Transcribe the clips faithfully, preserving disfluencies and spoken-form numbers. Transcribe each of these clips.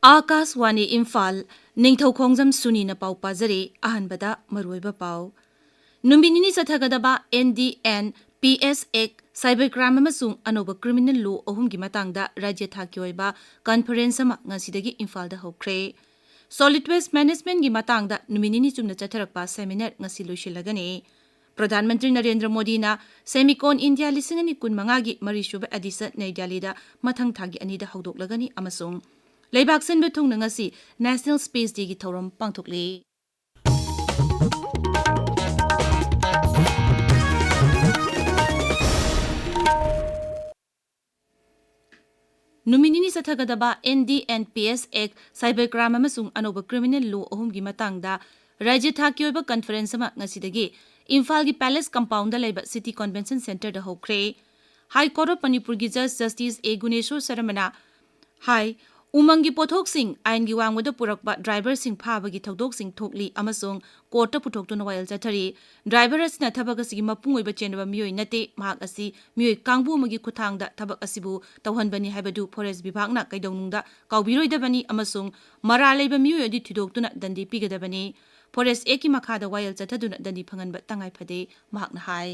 ꯑꯥꯀꯥꯁꯋꯥꯅꯤ ꯏꯝꯐꯥꯜ, ꯅꯤꯡꯊꯧꯈꯣꯡꯖꯝ ꯁꯨꯅꯤꯅ ꯄꯥꯎ ꯄꯥꯖꯔꯤ꯫ ꯑꯍꯥꯟꯕꯗ ꯃꯔꯨꯑꯣꯏꯕ ꯄꯥꯎ꯫ ꯅꯨꯃꯤꯠ ꯅꯤꯅꯤ ꯆꯠꯊꯒꯗꯕ N D N P S act cyber crime ꯑꯃꯁꯨꯡ ꯑꯅꯧꯕ ꯀ꯭ꯔꯤꯃꯤꯅꯦꯜ ꯂꯣ ꯑꯍꯨꯝꯒꯤ ꯃꯇꯥꯡꯗ ꯔꯥꯖ꯭ꯌ ꯊꯥꯛꯀꯤ ꯑꯣꯏꯕ ꯀꯟꯐꯔꯦꯟꯁ ꯑꯃ ꯉꯁꯤꯗꯒꯤ ꯏꯝꯐꯥꯜꯗ ꯍꯧꯈ꯭ꯔꯦ꯫ ꯁꯣꯂꯤꯗ ꯋꯦꯁ ꯃꯦꯅꯦꯖꯃꯦꯟꯠꯒꯤ ꯃꯇꯥꯡꯗ ꯅꯨꯃꯤꯠ ꯅꯤꯅꯤ ꯆꯨꯝꯅ ꯆꯠꯊꯔꯛꯄ ꯁꯦꯃꯤꯅꯥꯔ ꯉꯁꯤ ꯂꯣꯏꯁꯤꯜꯂꯒꯅꯤ꯫ ꯄ꯭ꯔꯙꯥꯟ ꯃꯟꯇ꯭ꯔꯤ ꯅꯔꯦꯟꯗ꯭ꯔ ꯃꯣꯗꯤꯅ ꯁꯦꯃꯤꯀꯣꯟ ꯏꯟꯗꯤꯌꯥ ꯂꯤꯁꯤꯡ ꯑꯅꯤ ꯀꯨꯟꯃꯉꯥꯒꯤ ꯃꯔꯤꯁꯨꯕ ꯑꯦꯗꯤꯁꯟ ꯅꯩ ꯗꯤꯜꯂꯤꯗ ꯃꯊꯪ ꯊꯥꯒꯤ ꯑꯅꯤꯗ ꯍꯧꯗꯣꯛꯂꯒꯅꯤ ꯑꯃꯁꯨꯡ ꯂꯩꯕꯥꯛ ꯁꯤꯟꯕ ꯊꯨꯡꯅ ꯉꯁꯤ ꯅꯦꯁꯅꯦꯜ ꯁ꯭ꯄꯦꯁ ꯗꯦꯒꯤ ꯊꯧꯔꯝ ꯄꯥꯡꯊꯣꯛꯂꯤ꯫ ꯅꯨꯃꯤꯠ ꯅꯤꯅꯤ ꯆꯠꯊꯒꯗꯕ N D N P S act, cyber crime ꯑꯃꯁꯨꯡ ꯑꯅꯧꯕ ꯀ꯭ꯔꯤꯃꯤꯅꯦꯜ ꯂꯣ ꯑꯍꯨꯝꯒꯤ ꯃꯇꯥꯡꯗ ꯔꯥꯖ꯭ꯌ ꯊꯥꯛꯀꯤ ꯑꯣꯏꯕ ꯀꯟꯐꯔꯦꯟꯁ ꯑꯃ ꯉꯁꯤꯗꯒꯤ ꯏꯝꯐꯥꯜꯒꯤ ꯄꯦꯂꯦꯁ ꯀꯝꯄꯥꯎꯟꯗ ꯂꯩꯕ ꯁꯤꯇꯤ ꯀꯟꯚꯦꯟꯁꯟ ꯁꯦꯟꯇꯔꯗ ꯍꯧꯈ꯭ꯔꯦ꯫ ꯍꯥꯏ ꯀꯣꯔꯠ ꯑꯣꯐ ꯃꯅꯤꯄꯨꯔꯒꯤ ꯖꯖ ꯖꯁꯇꯤꯁ ꯑꯦ ꯒꯨꯅꯦꯁꯣꯔ ꯁꯔꯃꯅ ꯍꯥꯏ, ꯎꯃꯪꯒꯤ ꯄꯣꯠꯊꯣꯛꯁꯤꯡ ꯑꯥꯏꯟꯒꯤ ꯋꯥꯡꯃꯗ ꯄꯨꯔꯛꯄ ꯗ꯭ꯔꯥꯏꯚꯔꯁꯤꯡ ꯐꯥꯕꯒꯤ ꯊꯧꯗꯣꯛꯁꯤꯡ ꯊꯣꯛꯂꯤ ꯑꯃꯁꯨꯡ ꯀꯣꯔꯠꯇ ꯄꯨꯊꯣꯛꯇꯨꯅ ꯋꯥꯌꯦꯜ ꯆꯠꯊꯔꯤ꯫ ꯗ꯭ꯔꯥꯏꯚꯔ ꯑꯁꯤꯅ ꯊꯕꯛ ꯑꯁꯤꯒꯤ ꯃꯄꯨꯡ ꯑꯣꯏꯕ ꯆꯦꯟꯅꯕ ꯃꯤꯑꯣꯏ ꯅꯠꯇꯦ꯫ ꯃꯍꯥꯛ ꯑꯁꯤ ꯃꯤꯑꯣꯏ ꯀꯥꯡꯕꯨ ꯑꯃꯒꯤ ꯈꯨꯠꯊꯥꯡꯗ ꯊꯕꯛ ꯑꯁꯤꯕꯨ ꯇꯧꯍꯟꯕꯅꯤ ꯍꯥꯏꯕꯗꯨ ꯐꯣꯔꯦꯁ ꯕꯤꯚꯥꯒꯅ ꯀꯩꯗꯧꯅꯨꯡꯗ ꯀꯥꯎꯕꯤꯔꯣꯏꯗꯕꯅꯤ ꯑꯃꯁꯨꯡ ꯃꯔꯥꯜ ꯂꯩꯕ ꯃꯤꯑꯣꯏ ꯑꯗꯨ ꯊꯤꯗꯣꯛꯇꯨꯅ ꯗꯟꯗꯤ ꯄꯤꯒꯗꯕꯅꯤ꯫ ꯐꯣꯔꯦꯁ ꯑꯦꯛꯀꯤ ꯃꯈꯥꯗ ꯋꯥꯌꯦꯜ ꯆꯠꯊꯗꯨꯅ ꯗꯟꯗꯤ ꯐꯪꯍꯟꯕ ꯇꯉꯥꯏ ꯐꯗꯦ, ꯃꯍꯥꯛꯅ ꯍꯥꯏ꯫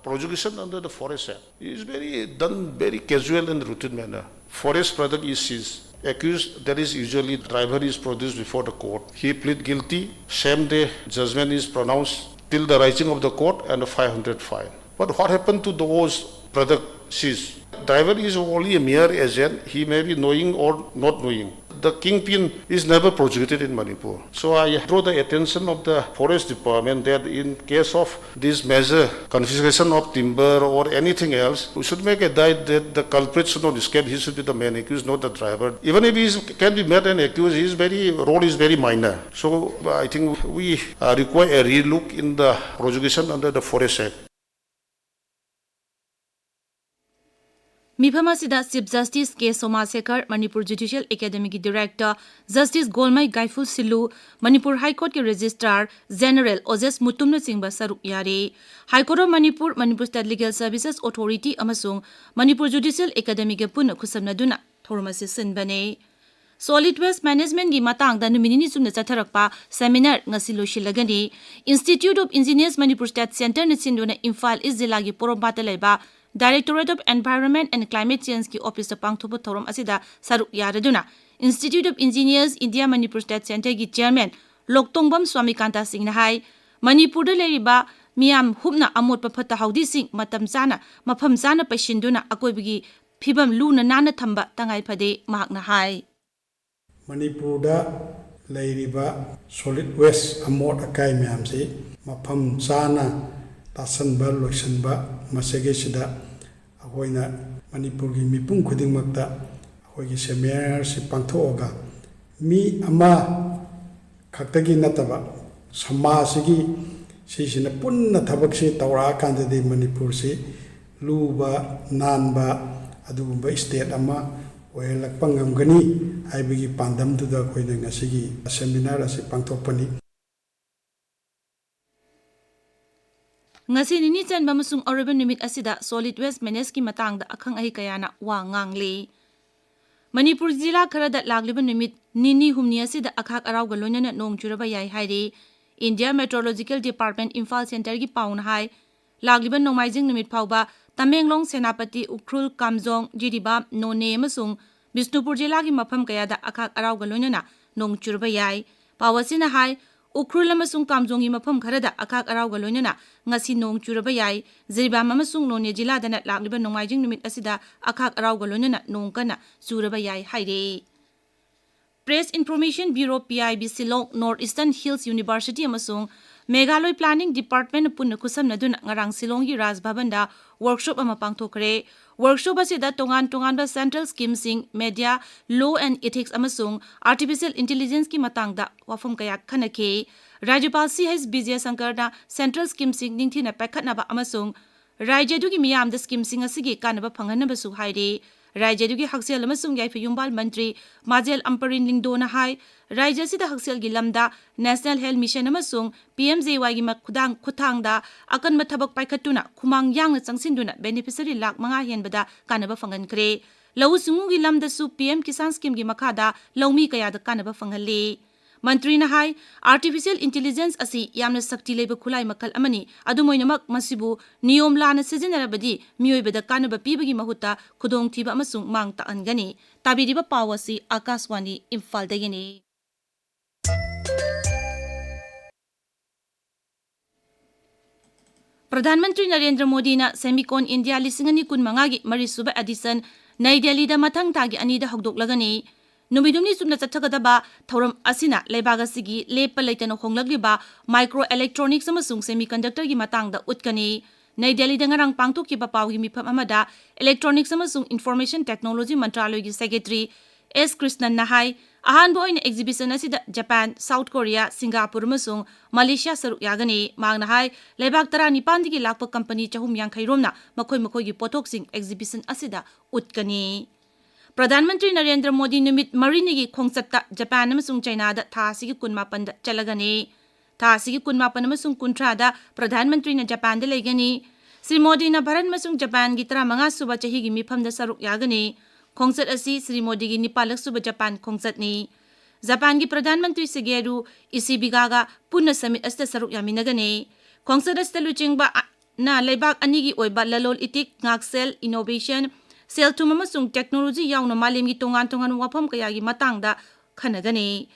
Prosecution under the Forest Act is very, done very casual and routine manner. Forest product is seized. Accused, that is usually driver, is produced before the court. He plead guilty. Same day, judgment is pronounced till the rising of the court and a five hundred fine. But what happened to those product seized? Driver is only a mere agent. He may be knowing or not knowing. The kingpin is never prosecuted in Manipur. So I draw the attention of the forest department that in case of this major confiscation of timber or anything else, we should make a diet that the culprit should not escape. He should be the main accused, not the driver. Even if he is, can be made an accused, his very role is very minor. So I think we uh, require a relook in the prosecution under the Forest Act. ꯃꯤꯐꯝ ꯑꯁꯤꯗ chief justice K Somasekhar, Manipur judicial ꯑꯦꯀꯥꯗꯦꯃꯤꯒꯤ director justice Golmei Gaiphulshillu, Manipur high ꯀꯣꯔꯠꯀꯤ registrar general ꯑꯣꯖꯦꯁ ꯃꯨꯇꯨꯝꯅꯆꯤꯡꯕ ꯁꯔꯨꯛ ꯌꯥꯔꯤ꯫ High court of Manipur, Manipur state legal services authority ꯑꯃꯁꯨꯡ ꯃꯅꯤꯄꯨꯔ ꯖꯨꯗꯤꯁꯤꯌꯦꯜ ꯑꯦꯀꯥꯗꯦꯃꯤꯒ ꯄꯨꯟꯅ ꯈꯨꯠꯁꯝꯅꯗꯨꯅ ꯊꯧꯔꯝ ꯑꯁꯤ ꯁꯤꯟꯕꯅꯤ꯫ Solid Waste Managementꯒꯤ ꯃꯇꯥꯡꯗ ꯅꯨꯃꯤꯠ ꯅꯤꯅꯤ ꯆꯨꯞꯅ ꯆꯠꯊꯔꯛꯄ seminar ꯉꯁꯤ ꯂꯣꯏꯁꯤꯜꯂꯒꯅꯤ꯫ Institute of Engineers Manipur State Centreꯅ ꯁꯤꯟꯗꯨꯅ ꯏꯝꯐꯥꯜ East ꯖꯤꯂꯥꯒꯤ ꯄꯣꯔꯣꯝꯄꯥꯠꯇ ꯂꯩꯕ Directorate of Environment and Climate Changeꯀꯤ officeꯇ ꯄꯥꯡꯊꯣꯛꯄ ꯊꯧꯔꯝ ꯑꯁꯤꯗ ꯁꯔꯨꯛ ꯌꯥꯔꯗꯨꯅ Institute of Engineers India Manipur State Centreꯒꯤ chairman ꯂꯣꯛꯇꯣꯡꯕꯝ ꯁ꯭ꯋꯥꯃꯤꯀꯥꯟꯇ ꯁꯤꯡꯅ ꯍꯥꯏ, ꯃꯅꯤꯄꯨꯔꯗ ꯂꯩꯔꯤꯕ ꯃꯤꯌꯥꯝ ꯍꯨꯞꯅ ꯑꯃꯣꯠꯄ ꯐꯠꯇ ꯍꯥꯎꯗꯤꯁꯤꯡ ꯃꯇꯝ ꯆꯥꯅ, ꯃꯐꯝ ꯆꯥꯅ ꯄꯩꯁꯤꯟꯗꯨꯅ ꯑꯀꯣꯏꯕꯒꯤ ꯐꯤꯕꯝ ꯂꯨꯅ ꯅꯥꯟꯅ ꯊꯝꯕ ꯇꯉꯥꯏ ꯐꯗꯦ꯫ ꯃꯍꯥꯛꯅ ꯍꯥꯏ, ꯃꯅꯤꯄꯨꯔꯗ ꯂꯩꯔꯤꯕ solid waste ꯑꯃꯣꯠ ꯑꯀꯥꯏ ꯃꯌꯥꯝꯁꯤ ꯃꯐꯝ ꯆꯥꯅ ꯇꯥꯁꯟꯕ, ꯂꯣꯏꯁꯤꯟꯕ, ꯃꯁꯤꯒꯤꯁꯤꯗ ꯑꯩꯈꯣꯏꯅ ꯃꯅꯤꯄꯨꯔꯒꯤ ꯃꯤꯄꯨꯝ ꯈꯨꯗꯤꯡꯃꯛꯇ ꯑꯩꯈꯣꯏꯒꯤ seminar ꯑꯁꯤ ꯄꯥꯡꯊꯣꯛꯑꯒ ꯃꯤ ꯑꯃ ꯈꯛꯇꯒꯤ ꯅꯠꯇꯕ ꯁꯃꯥꯖꯁꯤꯒꯤ ꯁꯤꯁꯤꯅ ꯄꯨꯟꯅ ꯊꯕꯛꯁꯤ ꯇꯧꯔꯛꯑꯀꯥꯟꯗꯗꯤ ꯃꯅꯤꯄꯨꯔꯁꯤ ꯂꯨꯕ ꯅꯥꯟꯕ ꯑꯗꯨꯒꯨꯝꯕ state ꯑꯃ ꯑꯣꯏꯍꯜꯂꯛꯄ ꯉꯝꯒꯅꯤ ꯍꯥꯏꯕꯒꯤ ꯄꯥꯟꯗꯝꯗꯨꯗ ꯑꯩꯈꯣꯏꯅ ꯉꯁꯤꯒꯤ seminar ꯑꯁꯤ ꯄꯥꯡꯊꯣꯛꯄꯅꯤ꯫ ꯉꯁꯤ ꯅꯤꯅꯤ ꯆꯟꯕ ꯑꯃꯁꯨꯡ ꯑꯔꯣꯏꯕ ꯅꯨꯃꯤꯠ ꯑꯁꯤꯗ solid waste managementꯀꯤ ꯃꯇꯥꯡꯗ ꯑꯈꯪ ꯑꯍꯩ ꯀꯌꯥꯅ ꯋꯥ ꯉꯥꯡꯂꯤ꯫ ꯃꯅꯤꯄꯨꯔ ꯖꯤꯂꯥ ꯈꯔꯗ ꯂꯥꯛꯂꯤꯕ ꯅꯨꯃꯤꯠ ꯅꯤꯅꯤ ꯍꯨꯝꯅꯤ ꯑꯁꯤꯗ ꯑꯈꯥꯛ ꯑꯔꯥꯎꯒ ꯂꯣꯏꯅꯅ ꯅꯣꯡ ꯆꯨꯔꯕ ꯌꯥꯏ ꯍꯥꯏꯔꯤ꯫ India Meteorological Department ꯏꯝꯐꯥꯜ centreꯒꯤ ꯄꯥꯎꯅ ꯍꯥꯏ, ꯂꯥꯛꯂꯤꯕ ꯅꯣꯡꯃꯥꯏꯖꯤꯡ ꯅꯨꯃꯤꯠ ꯐꯥꯎꯕ ꯇꯃꯦꯡꯂꯣꯡ, ꯁꯦꯅꯥꯄꯇꯤ, ꯎꯈ꯭ꯔꯨꯜ, ꯀꯥꯝꯖꯣꯡ, ꯖꯤꯔꯤꯕꯥꯝ, ꯅꯣꯅꯦ ꯑꯃꯁꯨꯡ ꯕꯤꯁꯅꯨꯄꯨꯔ ꯖꯤꯂꯥꯒꯤ ꯃꯐꯝ ꯀꯌꯥꯗ ꯑꯈꯥꯛ ꯑꯔꯥꯎꯒ ꯂꯣꯏꯅꯅ ꯅꯣꯡ ꯆꯨꯔꯕ ꯌꯥꯏ꯫ ꯄꯥꯎ ꯑꯁꯤꯅ ꯍꯥꯏ, ꯎꯈ꯭ꯔꯨꯜ ꯑꯃꯁꯨꯡ ꯀꯥꯝꯖꯣꯡꯒꯤ ꯃꯐꯝ ꯈꯔꯗ ꯑꯈꯥꯛ ꯑꯔꯥꯎꯒ ꯂꯣꯏꯅꯅ ꯉꯁꯤ ꯅꯣꯡ ꯆꯨꯔꯕ ꯌꯥꯏ꯫ ꯖꯤꯔꯤꯕꯥꯝ ꯑꯃꯁꯨꯡ ꯅꯣꯅꯦ ꯖꯤꯂꯥꯗꯅ ꯂꯥꯛꯂꯤꯕ ꯅꯣꯡꯃꯥꯏꯖꯤꯡ ꯅꯨꯃꯤꯠ ꯑꯁꯤꯗ ꯑꯈꯥꯛ ꯑꯔꯥꯎꯒ ꯂꯣꯏꯅꯅ ꯅꯣꯡ ꯀꯟꯅ ꯆꯨꯔꯕ ꯌꯥꯏ ꯍꯥꯏꯔꯤ꯫ Press Information Bureau, P I B, Shillong, North Eastern Hills University ꯑꯃꯁꯨꯡ Meghalaya Planning Department ꯄꯨꯟꯅ ꯈꯨꯠꯁꯝꯅꯗꯨꯅ ꯉꯔꯥꯡ ꯁꯤꯂꯣꯡꯒꯤ ꯔꯥꯖ ꯚꯕꯟꯗ workshop ꯑꯃ ꯄꯥꯡꯊꯣꯛꯈ꯭ꯔꯦ꯫ Workshop ꯑꯁꯤꯗ ꯇꯣꯉꯥꯟ ꯇꯣꯉꯥꯟꯕ central schemeꯁꯤꯡ, media, law and ethics ꯑꯃꯁꯨꯡ artificial intelligenceꯀꯤ ꯃꯇꯥꯡꯗ ꯋꯥꯐꯝ ꯀꯌꯥ ꯈꯟꯅꯈꯤ꯫ ꯔꯥꯖ꯭ꯌꯄꯥꯜ ꯁꯤ ꯑꯩꯆ ꯕꯤꯖꯌꯁꯪꯀꯔꯅ central schemeꯁꯤꯡ ꯅꯤꯡꯊꯤꯅ ꯄꯥꯏꯈꯠꯅꯕ ꯑꯃꯁꯨꯡ ꯔꯥꯖ꯭ꯌ ꯑꯗꯨꯒꯤ ꯃꯤꯌꯥꯝꯗ schemeꯁꯤꯡ ꯑꯁꯤꯒꯤ ꯀꯥꯟꯅꯕ ꯐꯪꯍꯟꯅꯕꯁꯨ ꯍꯥꯏꯔꯤ꯫ ꯔꯥꯖ꯭ꯌ ꯑꯗꯨꯒꯤ ꯍꯛꯁꯦꯜ ꯑꯃꯁꯨꯡ ꯌꯥꯏꯐ ꯌꯨꯝꯕꯥꯜ ꯃꯟꯇ꯭ꯔꯤ ꯃꯥꯖꯦꯜ ꯑꯝꯄꯔꯤꯟ ꯂꯤꯡꯗꯣꯅ ꯍꯥꯏ, ꯔꯥꯖ꯭ꯌ ꯑꯁꯤꯗ ꯍꯛꯁꯦꯜꯒꯤ ꯂꯝꯗ National Health Mission ꯑꯃꯁꯨꯡ P M J Yꯒꯤ ꯃ-, ꯈꯨꯗꯥꯡ-, ꯈꯨꯠꯊꯥꯡꯗ ꯑꯀꯟꯕ ꯊꯕꯛ ꯄꯥꯏꯈꯠꯇꯨꯅ ꯈꯨꯃꯥꯡ ꯌꯥꯡꯅ ꯆꯪꯁꯤꯟꯗꯨꯅ beneficiary ꯂꯥꯈ ꯃꯉꯥ ꯍꯦꯟꯕꯗ ꯀꯥꯟꯅꯕ ꯐꯪꯍꯟꯈ꯭ꯔꯦ꯫ ꯂꯧꯎ ꯁꯤꯡꯎꯒꯤ ꯂꯝꯗꯁꯨ ꯄꯤ ꯑꯦꯝ ꯀꯤꯁꯥꯟ ꯁ꯭ꯀꯤꯝꯒꯤ ꯃꯈꯥꯗ ꯂꯧꯃꯤ ꯀꯌꯥꯗ ꯀꯥꯟꯅꯕ ꯐꯪꯍꯜꯂꯤ꯫ ꯃꯟꯇ꯭ꯔꯤꯅ ꯍꯥꯏ, ꯑꯥꯔꯇꯤꯐꯤꯁꯤꯌꯦꯜ ꯏꯟꯇꯤꯂꯤꯖꯦꯟꯁ ꯑꯁꯤ ꯌꯥꯝꯅ ꯁꯛꯇꯤ ꯂꯩꯕ ꯈꯨꯠꯂꯥꯏ ꯃꯈꯜ ꯑꯃꯅꯤ꯫ ꯑꯗꯨꯝ ꯑꯣꯏꯅꯃꯛ, ꯃꯁꯤꯕꯨ ꯅꯤꯌꯣꯝ ꯂꯥꯟꯅ ꯁꯤꯖꯤꯟꯅꯔꯕꯗꯤ ꯃꯤꯑꯣꯏꯕꯗ ꯀꯥꯟꯅꯕ ꯄꯤꯕꯒꯤ ꯃꯍꯨꯠꯇ ꯈꯨꯗꯣꯡꯊꯤꯕ ꯑꯃꯁꯨꯡ ꯃꯥꯡ ꯇꯥꯛꯍꯟꯒꯅꯤ꯫ ꯇꯥꯕꯤꯔꯤꯕ ꯄꯥꯎ ꯑꯁꯤ ꯑꯥꯀꯥꯁꯋꯥꯅꯤ ꯏꯝꯐꯥꯜꯗꯒꯤꯅꯤ꯫ ꯄ꯭ꯔꯙꯥꯟ ꯃꯟꯇ꯭ꯔꯤ ꯅꯔꯦꯟꯗ꯭ꯔ ꯃꯣꯗꯤꯅ ꯁꯦꯃꯤꯀꯣꯟ ꯏꯟꯗꯤꯌꯥ ꯂꯤꯁꯤꯡ ꯑꯅꯤ ꯀꯨꯟꯃꯉꯥꯒꯤ ꯃꯔꯤꯁꯨꯕ ꯑꯦꯗꯤꯁꯟ ꯅꯩ ꯗꯦꯜꯂꯤꯗ ꯃꯊꯪ ꯊꯥꯒꯤ ꯑꯅꯤꯗ ꯍꯧꯗꯣꯛꯂꯒꯅꯤ꯫ ꯅꯨꯃꯤꯠ ꯍꯨꯝꯅꯤ ꯆꯨꯞꯅ ꯆꯠꯊꯒꯗꯕ ꯊꯧꯔꯝ ꯑꯁꯤꯅ ꯂꯩꯕꯥꯛ ꯑꯁꯤꯒꯤ ꯂꯦꯞꯄ ꯂꯩꯇꯅ ꯍꯣꯡꯂꯛꯂꯤꯕ ꯃꯥꯏꯀ꯭ꯔꯣ ꯏꯂꯦꯛꯇ꯭ꯔꯣꯅꯤꯛꯁ ꯑꯃꯁꯨꯡ ꯁꯦꯃꯤꯀꯟꯗꯛꯇꯔꯒꯤ ꯃꯇꯥꯡꯗ ꯎꯠꯀꯅꯤ꯫ ꯅꯩ ꯗꯦꯜꯂꯤꯗ ꯉꯔꯥꯡ ꯄꯥꯡꯊꯣꯛꯈꯤꯕ ꯄꯥꯎꯒꯤ ꯃꯤꯐꯝ ꯑꯃꯗ ꯏꯂꯦꯛꯇ꯭ꯔꯣꯅꯤꯛꯁ ꯑꯃꯁꯨꯡ ꯏꯟꯐꯣꯔꯃꯦꯁꯟ ꯇꯦꯛꯅꯣꯂꯣꯖꯤ ꯃꯟꯇ꯭ꯔꯥꯂꯣꯏꯒꯤ ꯁꯦꯀ꯭ꯔꯦꯇꯔꯤ ꯑꯦꯁ ꯀ꯭ꯔꯤꯁꯅꯟꯅ ꯍꯥꯏ, ꯑꯍꯥꯟꯕ ꯑꯣꯏꯅ ꯑꯦꯛꯖꯤꯕꯤꯁꯟ ꯑꯁꯤꯗ ꯖꯄꯥꯟ, ꯁꯥꯎꯠ ꯀꯣꯔꯤꯌꯥ, ꯁꯤꯡꯒꯥꯄꯨꯔ ꯑꯃꯁꯨꯡ ꯃꯂꯦꯁꯤꯌꯥ ꯁꯔꯨꯛ ꯌꯥꯒꯅꯤ꯫ ꯃꯍꯥꯛꯅ ꯍꯥꯏ, ꯂꯩꯕꯥꯛ ꯇꯔꯥꯅꯤꯄꯥꯟꯗꯒꯤ ꯂꯥꯛꯄ ꯀꯝꯄꯅꯤ ꯆꯍꯨꯝ ꯌꯥꯡꯈꯩ ꯔꯣꯝꯅ ꯃꯈꯣꯏ ꯃꯈꯣꯏꯒꯤ ꯄꯣꯠꯊꯣꯛꯁꯤꯡ ꯑꯦꯛꯖꯤꯕꯤꯁꯟ ꯑꯁꯤꯗ ꯎꯠꯀꯅꯤ꯫ ꯄ꯭ꯔꯙꯥꯟ ꯃꯟꯇ꯭ꯔꯤ ꯅꯔꯦꯟꯗ꯭ꯔ ꯃꯣꯗꯤ ꯅꯨꯃꯤꯠ ꯃꯔꯤꯅꯤꯒꯤ ꯈꯣꯡꯆꯠꯇ ꯖꯄꯥꯟ ꯑꯃꯁꯨꯡ ꯆꯩꯅꯥꯗ ꯊꯥ ꯑꯁꯤꯒꯤ ꯀꯨꯟꯃꯥꯄꯟꯗ ꯆꯠꯂꯒꯅꯤ꯫ ꯊꯥ ꯑꯁꯤꯒꯤ ꯀꯨꯟꯃꯥꯄꯟ ꯑꯃꯁꯨꯡ ꯀꯨꯟꯊ꯭ꯔꯥꯗ ꯄ꯭ꯔꯙꯥꯟ ꯃꯟꯇ꯭ꯔꯤꯅ ꯖꯄꯥꯟꯗ ꯂꯩꯒꯅꯤ꯫ ꯁ꯭ꯔꯤ ꯃꯣꯗꯤꯅ ꯚꯥꯔꯠ ꯑꯃꯁꯨꯡ ꯖꯄꯥꯟꯒꯤ ꯇꯔꯥꯃꯉꯥ ꯁꯨꯕ ꯆꯍꯤꯒꯤ ꯃꯤꯐꯝꯗ ꯁꯔꯨꯛ ꯌꯥꯒꯅꯤ꯫ ꯈꯣꯡꯆꯠ ꯑꯁꯤ ꯁ꯭ꯔꯤ ꯃꯣꯗꯤꯒꯤ ꯅꯤꯄꯥꯜꯂꯛ ꯁꯨꯕ ꯖꯄꯥꯟ ꯈꯣꯡꯆꯠꯅꯤ꯫ ꯖꯄꯥꯟꯒꯤ ꯄ꯭ꯔꯙꯥꯟ ꯃꯟꯇ꯭ꯔꯤ ꯁꯤꯒꯦꯔꯨ ꯏꯁꯤꯕꯤꯒꯥꯒ ꯄꯨꯟꯅ ꯁꯃꯤꯠ ꯑꯁꯤꯗ ꯁꯔꯨꯛ ꯌꯥꯃꯤꯟꯅꯒꯅꯤ꯫ ꯈꯣꯡꯆꯠ ꯑꯁꯤꯗ ꯂꯨꯆꯤꯡꯕ ꯑ-, ꯅ ꯂꯩꯕꯥꯛ ꯑꯅꯤꯒꯤ ꯑꯣꯏꯕ ꯂꯂꯣꯟ ꯏꯇꯤꯛ, ꯉꯥꯛꯁꯦꯜ, ꯏꯅꯣꯚꯦꯁꯟ, ꯁꯦꯜ ꯊꯨꯝ ꯑꯃꯁꯨꯡ ꯇꯦꯛꯅꯣꯂꯣꯖꯤ ꯌꯥꯎꯅ ꯃꯥꯂꯦꯝꯒꯤ ꯇꯣꯉꯥꯟ ꯇꯣꯉꯥꯟꯕ ꯋꯥꯐꯝ ꯀꯌꯥꯒꯤ ꯃꯇꯥꯡꯗ ꯈꯟꯅꯒꯅꯤ꯫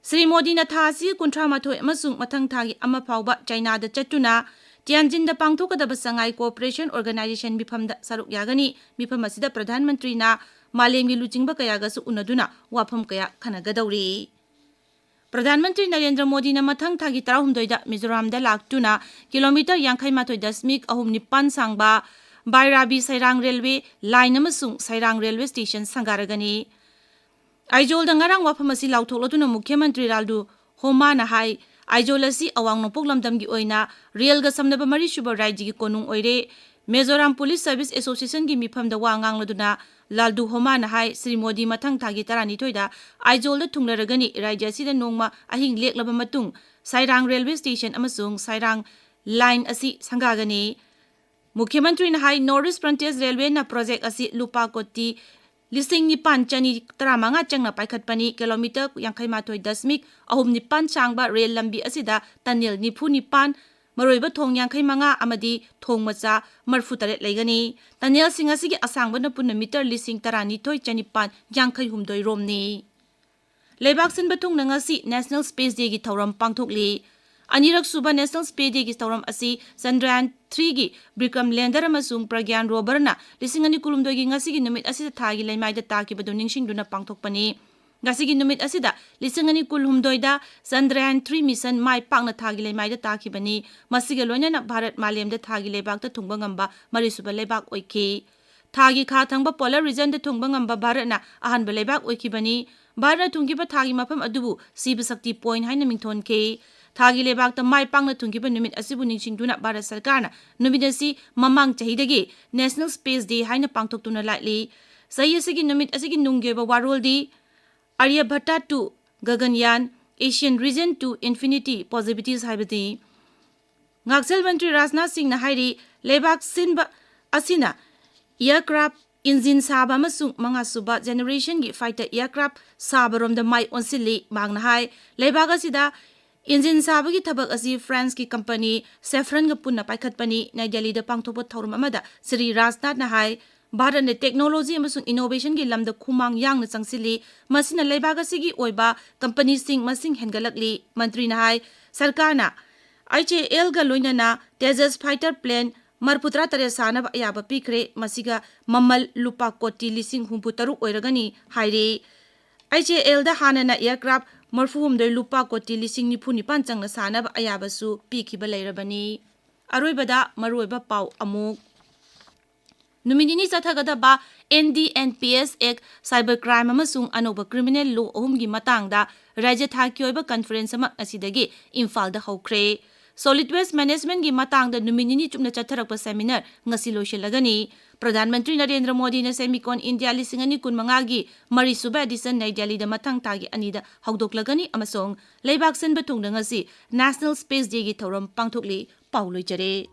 ꯁ꯭ꯔꯤ ꯃꯣꯗꯤꯅ ꯊꯥ ꯑꯁꯤꯒꯤ ꯀꯨꯟꯊ꯭ꯔꯥ ꯃꯥꯊꯣꯏ ꯑꯃꯁꯨꯡ ꯃꯊꯪ ꯊꯥꯒꯤ ꯑꯃ ꯐꯥꯎꯕ ꯆꯥꯏꯅꯥꯗ ꯆꯠꯇꯨꯅ ꯇꯤꯌꯥꯟꯖꯤꯟꯗ ꯄꯥꯡꯊꯣꯛꯀꯗꯕ ꯁꯉꯥꯏ ꯀꯣꯑꯣꯄꯔꯦꯁꯟ ꯑꯣꯔꯒꯅꯥꯏꯖꯦꯁꯟ ꯃꯤꯐꯝꯗ ꯁꯔꯨꯛ ꯌꯥꯒꯅꯤ꯫ ꯃꯤꯐꯝ ꯑꯁꯤꯗ ꯄ꯭ꯔꯙꯥꯟ ꯃꯟꯇ꯭ꯔꯤꯅ ꯃꯥꯂꯦꯝꯒꯤ ꯂꯨꯆꯤꯡꯕ ꯀꯌꯥꯒꯁꯨ ꯎꯅꯗꯨꯅ ꯋꯥꯐꯝ ꯀꯌꯥ ꯈꯟꯅꯒꯗꯧꯔꯤ꯫ ꯄ꯭ꯔꯙꯥꯟ ꯃꯟꯇ꯭ꯔꯤ ꯅꯔꯦꯟꯗ꯭ꯔ ꯃꯣꯗꯤꯅ ꯃꯊꯪ ꯊꯥꯒꯤ ꯇꯔꯥꯍꯨꯝꯗꯣꯏꯗ ꯃꯤꯖꯣꯔꯥꯝꯗ ꯂꯥꯛꯇꯨꯅ ꯀꯤꯂꯣꯃꯤꯇꯔ ꯌꯥꯡꯈꯩ ꯃꯥꯊꯣꯏ ꯗꯁꯃꯤꯛ ꯑꯍꯨꯝ ꯅꯤꯄꯥꯟ ꯁꯥꯡꯕ ꯕꯥꯏꯔꯥꯕꯤ ꯁꯩꯔꯥꯡ ꯔꯦꯜꯋꯦ ꯂꯥꯏꯟ ꯑꯃꯁꯨꯡ ꯁꯩꯔꯥꯡ ꯔꯦꯜꯋꯦ ꯁ꯭ꯇꯦꯁꯟ ꯁꯪꯒꯥꯔꯒꯅꯤ꯫ ꯑꯥꯏꯖꯣꯜꯗ ꯉꯔꯥꯡ ꯋꯥꯐꯝ ꯑꯁꯤ ꯂꯥꯎꯊꯣꯛꯂꯗꯨꯅ ꯃꯨꯈ꯭ꯌ ꯃꯟꯇ꯭ꯔꯤ ꯂꯥꯜꯗꯨ ꯍꯣꯃꯥꯅ ꯍꯥꯏ, ꯑꯥꯏꯖꯣꯜ ꯑꯁꯤ ꯑꯋꯥꯡ ꯅꯣꯡꯄꯣꯛ ꯂꯝꯗꯝꯒꯤ ꯑꯣꯏꯅ ꯔꯦꯜꯒ ꯁꯝꯅꯕ ꯃꯔꯤꯁꯨꯕ ꯔꯥꯏꯖ꯭ꯌꯒꯤ ꯀꯣꯅꯨꯡ ꯑꯣꯏꯔꯦ꯫ ꯃꯤꯖꯣꯔꯥꯝ ꯄꯨꯂꯤꯁ ꯁꯔꯚꯤꯁ ꯑꯦꯁꯣꯁꯤꯌꯦꯁꯟꯒꯤ ꯃꯤꯐꯝꯗ ꯋꯥ ꯉꯥꯡꯂꯗꯨꯅ ꯂꯥꯜꯗꯨ ꯍꯣꯃꯥꯅ ꯍꯥꯏ, ꯁ꯭ꯔꯤ ꯃꯣꯗꯤ ꯃꯊꯪ ꯊꯥꯒꯤ ꯇꯔꯥꯅꯤꯊꯣꯏꯗ ꯑꯥꯏꯖꯣꯜꯗ ꯊꯨꯡꯂꯔꯒꯅꯤ꯫ ꯔꯥꯏꯖ꯭ꯌ ꯑꯁꯤꯗ ꯅꯣꯡꯃ ꯑꯍꯤꯡ ꯂꯦꯛꯂꯕ ꯃꯇꯨꯡ ꯁꯥꯏꯔꯥꯡ ꯔꯦꯜꯋꯦ ꯁ꯭ꯇꯦꯁꯟ ꯑꯃꯁꯨꯡ ꯁꯥꯏꯔꯥꯡ ꯂꯥꯏꯟ ꯑꯁꯤ ꯁꯪꯒꯥꯒꯅꯤ꯫ ꯃꯨꯈ꯭ꯌ ꯃꯟꯇ꯭ꯔꯤꯅ ꯍꯥꯏ, ꯅꯣꯔꯠ ꯏꯁ ꯐ꯭ꯔꯟꯇꯤꯌꯔ ꯔꯦꯜꯋꯦꯅ ꯄ꯭ꯔꯣꯖꯦꯛ ꯑꯁꯤ ꯂꯨꯄꯥ ꯀꯣꯇꯤ ꯂꯤꯁꯤꯡ ꯅꯤꯄꯥꯟ ꯆꯅꯤ ꯇꯔꯥꯃꯉꯥ ꯆꯪꯅ ꯄꯥꯏꯈꯠꯄꯅꯤ꯫ ꯀꯤꯂꯣꯃꯤꯇꯔ ꯌꯥꯡꯈꯩ ꯃꯥꯊꯣꯏ ꯗꯁꯃꯤꯛ ꯑꯍꯨꯝ ꯅꯤꯄꯥꯟ ꯁꯥꯡꯕ ꯔꯦꯜ ꯂꯝꯕꯤ ꯑꯁꯤꯗ ꯇꯅꯦꯜ ꯅꯤꯐꯨ ꯅꯤꯄꯥꯟ, ꯃꯔꯨꯑꯣꯏꯕ ꯊꯣꯡ ꯌꯥꯡꯈꯩ ꯃꯉꯥ ꯑꯃꯗꯤ ꯊꯣꯡ ꯃꯆꯥ ꯃꯔꯐꯨ ꯇꯔꯦꯠ ꯂꯩꯒꯅꯤ꯫ ꯇꯅꯦꯜꯁꯤꯡ ꯑꯁꯤꯒꯤ ꯑꯁꯥꯡꯕꯅ ꯄꯨꯟꯅ ꯃꯤꯇꯔ ꯂꯤꯁꯤꯡ ꯇꯔꯥꯅꯤꯊꯣꯏ ꯆꯅꯤꯄꯥꯟ ꯌꯥꯡꯈꯩ ꯍꯨꯝꯗꯣꯏ ꯔꯣꯝꯅꯤ꯫ ꯂꯩꯕꯥꯛ ꯁꯤꯟꯕ ꯊꯨꯡꯅ ꯉꯁꯤ National Space Day ꯒꯤ ꯊꯧꯔꯝ ꯄꯥꯡꯊꯣꯛꯂꯤ꯫ ꯑꯅꯤꯔꯛ ꯁꯨꯕ National Space Day ꯒꯤ ꯊꯧꯔꯝ ꯑꯁꯤ ꯆꯟꯗ꯭ꯔꯌꯥꯟ three ꯒꯤ ꯕꯤꯀ꯭ꯔꯝ lander ꯑꯃꯁꯨꯡ ꯄ꯭ꯔꯒ꯭ꯌꯥꯟ rover ꯅ ꯂꯤꯁꯤꯡ ꯑꯅꯤ ꯀꯨꯟꯍꯨꯝꯗꯣꯏꯒꯤ ꯉꯁꯤꯒꯤ ꯅꯨꯃꯤꯠ ꯑꯁꯤꯗ ꯊꯥꯒꯤ ꯂꯩꯃꯥꯏꯗ ꯇꯥꯈꯤꯕꯗꯨ ꯅꯤꯡꯁꯤꯡꯗꯨꯅ ꯄꯥꯡꯊꯣꯛꯄꯅꯤ꯫ ꯉꯁꯤꯒꯤ ꯅꯨꯃꯤꯠ ꯑꯁꯤꯗ ꯂꯤꯁꯤꯡ ꯑꯅꯤ ꯀꯨꯟꯍꯨꯝꯗꯣꯏꯗ ꯆꯟꯗ꯭ꯔꯌꯥꯟ three mission ꯃꯥꯏ ꯄꯥꯛꯅ ꯊꯥꯒꯤ ꯂꯩꯃꯥꯏꯗ ꯇꯥꯈꯤꯕꯅꯤ꯫ ꯃꯁꯤꯒ ꯂꯣꯏꯅꯅ ꯚꯥꯔꯠ ꯃꯥꯂꯦꯝꯗ ꯊꯥꯒꯤ ꯂꯩꯕꯥꯛꯇ ꯊꯨꯡꯕ ꯉꯝꯕ ꯃꯔꯤꯁꯨꯕ ꯂꯩꯕꯥꯛ ꯑꯣꯏꯈꯤ꯫ ꯊꯥꯒꯤ ꯈꯥ ꯊꯪꯕ polar region ꯗ ꯊꯨꯡꯕ ꯉꯝꯕ ꯚꯥꯔꯠꯅ ꯑꯍꯥꯟꯕ ꯂꯩꯕꯥꯛ ꯑꯣꯏꯈꯤꯕꯅꯤ꯫ ꯚꯥꯔꯠꯅ ꯊꯨꯡꯈꯤꯕ ꯊꯥꯒꯤ ꯃꯐꯝ ꯑꯗꯨꯕꯨ ꯁꯤꯕ ꯁꯛꯇꯤ point ꯍꯥꯏꯅ ꯃꯤꯡꯊꯣꯟꯈꯤ꯫ ꯊꯥꯒꯤ ꯂꯩꯕꯥꯛꯇ ꯃꯥꯏ ꯄꯥꯛꯅ ꯊꯨꯡꯈꯤꯕ ꯅꯨꯃꯤꯠ ꯑꯁꯤꯕꯨ ꯅꯤꯡꯁꯤꯡꯗꯨꯅ ꯚꯥꯔꯠ ꯁꯔꯀꯥꯔꯅ ꯅꯨꯃꯤꯠ ꯑꯁꯤ ꯃꯃꯥꯡ ꯆꯍꯤꯗꯒꯤ National Space Day ꯍꯥꯏꯅ ꯄꯥꯡꯊꯣꯛꯇꯨꯅ ꯂꯥꯛꯂꯤ꯫ ꯆꯍꯤ ꯑꯁꯤꯒꯤ ꯅꯨꯃꯤꯠ ꯑꯁꯤꯒꯤ ꯅꯨꯡꯒꯤ ꯑꯣꯏꯕ ꯋꯥꯔꯣꯜꯗꯤ Aryabhatta to Gaganyaan, Asian region to infinity possibilities ꯍꯥꯏꯕꯅꯤ꯫ ꯉꯥꯛꯁꯦꯜ ꯃꯟꯇ꯭ꯔꯤ ꯔꯥꯖꯅꯥꯊ ꯁꯤꯡꯅ ꯍꯥꯏꯔꯤ, ꯂꯩꯕꯥꯛ ꯁꯤꯟꯕ ꯑꯁꯤꯅ aircraft engine ꯁꯥꯕ ꯑꯃꯁꯨꯡ ꯃꯉꯥꯁꯨꯕ generation ꯒꯤ fighter aircraft ꯁꯥꯕꯔꯣꯝꯗ ꯃꯥꯏ ꯑꯣꯟꯁꯤꯜꯂꯤ꯫ ꯃꯍꯥꯛꯅ ꯍꯥꯏ, ꯂꯩꯕꯥꯛ ꯑꯁꯤꯗ engine ꯁꯥꯕꯒꯤ ꯊꯕꯛ ꯑꯁꯤ France ꯀꯤ company Safran ꯒ ꯄꯨꯟꯅ ꯄꯥꯏꯈꯠꯄꯅꯤ꯫ ꯅ꯭ꯌꯨ ꯗꯦꯜꯂꯤꯗ ꯄꯥꯡꯊꯣꯛꯄ ꯊꯧꯔꯝ ꯑꯃꯗ ꯁ꯭ꯔꯤ ꯔꯥꯖꯅꯥꯊꯅ ꯍꯥꯏ, ꯚꯥꯔꯠꯅ technology ꯑꯃꯁꯨꯡ innovation ꯒꯤ ꯂꯝꯗ ꯈꯨꯃꯥꯡ ꯌꯥꯡꯅ ꯆꯪꯁꯤꯜꯂꯤ꯫ ꯃꯁꯤꯅ ꯂꯩꯕꯥꯛ ꯑꯁꯤꯒꯤ ꯑꯣꯏꯕ company ꯁꯤꯡ ꯃꯁꯤꯡ ꯍꯦꯟꯒꯠꯂꯛꯂꯤ꯫ ꯃꯟꯇ꯭ꯔꯤꯅ ꯍꯥꯏ, ꯁꯔꯀꯥꯔꯅ H A L ꯒ ꯂꯣꯏꯅꯅ Tejas fighter plane ꯃꯔꯐꯨꯇꯔꯥ ꯇꯔꯦꯠ ꯁꯥꯅꯕ ꯑꯌꯥꯕ ꯄꯤꯈ꯭ꯔꯦ꯫ ꯃꯁꯤꯒ ꯃꯃꯜ ꯂꯨꯄꯥ ꯀꯣꯇꯤ ꯂꯤꯁꯤꯡ ꯍꯨꯝꯐꯨ ꯇꯔꯨꯛ ꯑꯣꯏꯔꯒꯅꯤ ꯍꯥꯏꯔꯤ꯫ H A L ꯗ ꯍꯥꯟꯅꯅ aircraft ꯃꯔꯐꯨ ꯍꯨꯝꯗꯣꯏ ꯂꯨꯄꯥ ꯀꯣꯇꯤ ꯂꯤꯁꯤꯡ ꯅꯤꯐꯨ ꯅꯤꯄꯥꯟ ꯆꯪꯅ ꯁꯥꯅꯕ ꯑꯌꯥꯕꯁꯨ ꯄꯤꯈꯤꯕ ꯂꯩꯔꯕꯅꯤ꯫ ꯑꯔꯣꯏꯕꯗ ꯃꯔꯨꯑꯣꯏꯕ ꯄꯥꯎ ꯑꯃꯨꯛ꯫ ꯅꯨꯃꯤꯠ ꯅꯤꯅꯤ ꯆꯠꯊꯒꯗꯕ N D N P S Act, cyber crime ꯑꯃꯁꯨꯡ ꯑꯅꯧꯕ criminal law ꯑꯍꯨꯝꯒꯤ ꯃꯇꯥꯡꯗ ꯔꯥꯖ꯭ꯌ ꯊꯥꯛꯀꯤ ꯑꯣꯏꯕ conference ꯑꯃ ꯉꯁꯤꯗꯒꯤ ꯏꯝꯐꯥꯜꯗ ꯍꯧꯈ꯭ꯔꯦ꯫ Solid waste management ꯀꯤ ꯃꯇꯥꯡꯗ ꯅꯨꯃꯤꯠ ꯅꯤꯅꯤ ꯆꯨꯞꯅ ꯆꯠꯊꯔꯛꯄ seminar ꯉꯁꯤ ꯂꯣꯏꯁꯤꯜꯂꯒꯅꯤ꯫ ꯄ꯭ꯔꯙꯥꯟ ꯃꯟꯇ꯭ꯔꯤ ꯅꯔꯦꯟꯗ꯭ꯔ ꯃꯣꯗꯤꯅ Semicon India ꯂꯤꯁꯤꯡ ꯑꯅꯤ ꯀꯨꯟꯃꯉꯥꯒꯤ ꯃꯔꯤꯁꯨꯕ edition ꯅ꯭ꯌꯨ ꯗꯦꯜꯂꯤꯗ ꯃꯊꯪ ꯊꯥꯒꯤ ꯑꯅꯤꯗ ꯍꯧꯗꯣꯛꯂꯒꯅꯤ ꯑꯃꯁꯨꯡ ꯂꯩꯕꯥꯛ ꯁꯤꯟꯕ ꯊꯨꯡꯅ ꯉꯁꯤ National Space Day ꯒꯤ ꯊꯧꯔꯝ ꯄꯥꯡꯊꯣꯛꯂꯤ꯫ ꯄꯥꯎ ꯂꯣꯏꯖꯔꯦ꯫